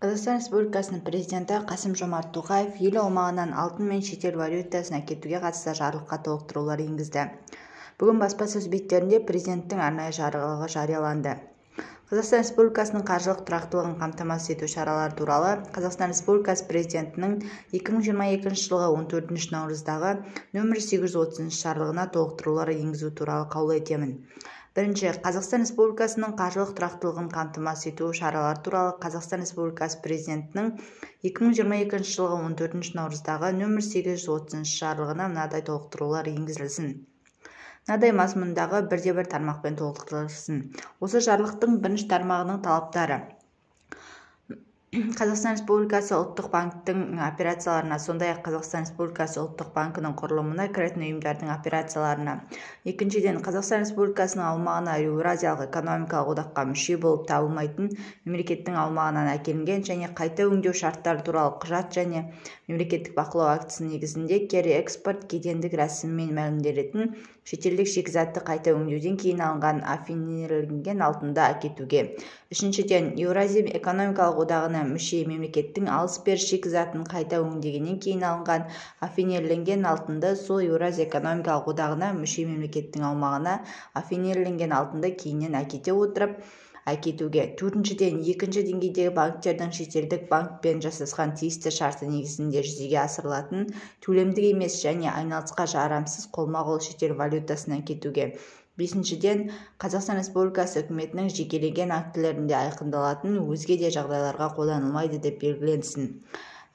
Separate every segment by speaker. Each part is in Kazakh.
Speaker 1: Қазақстан Республикасының Президенті Қасым-Жомарт Тоқаев ел аумағынан алтын мен шетел валютасын әкетуге қатысты жарлыққа толықтырулар енгізді. Бүгін баспасөз беттерінде Президенттің арнайы жарлығы жарияланды. Қазақстан Республикасының қаржылық тұрақтылығын қамтамасыз ету шаралары туралы Қазақстан Республикасы Президентінің 2022 жылғы 14 наурыздағы нөмірі 830 жарлығына толықтырулар енгізу туралы қаулы етемін. Бірінші. Қазақстан Республикасының қаржылық тұрақтылығын қамтамасыз ету шаралары туралы Қазақстан Республикасы Президентінің 2022 жылғы 14 наурыздағы нөмірі 830 жарлығына мынадай толықтырулар енгізілсін. Мынадай мазмұндағы бірде-бір тармақпен толықтырылсын. Осы жарлықтың бірінші тармағының талаптары Қазақстан Республикасы Ұлттық банктің операцияларына, сондай-ақ Қазақстан Республикасы Ұлттық банкінің құрылымына кіретін ұйымдардың операцияларына. Екіншіден, Қазақстан Республикасының аумағына Еуразиялық экономикалық одаққа мүше болып табылмайтын мемлекеттің аумағынан әкелінген және қайта өңдеу шарттары туралы құжат және мемлекеттік бақылау актісінің негізінде кері экспорт кедендік рәсімімен мәлімделетін шетелдік шикізатты қайта өңдеуден кейін алынған аффинирленген алтынды әкетуге. Үшіншіден, Еуразия экономикалық одағына мүше мемлекеттің алыс-беріс шикізатын қайта өңдегеннен кейін алынған аффинирленген алтынды сол Еуразия экономикалық одағына мүше мемлекеттің аумағына аффинирленген алтынды кейіннен әкете отырып әкетуге. Төртіншіден, екінші деңгейдегі банктердің шетелдік банкпен жасасқан тиісті шарты негізінде жүзеге асырылатын төлемдік емес және айналысқа жарамсыз қолма-қол шетел валютасын әкетуге. Бесіншіден, Қазақстан Республикасы Үкіметінің жекелеген актілерінде айқындалатын өзге де жағдайларға қолданылмайды деп белгіленсін.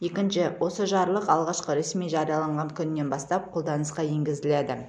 Speaker 1: Екінші. Осы жарлық алғашқы ресми жарияланған күнінен бастап қолданысқа енгізіледі.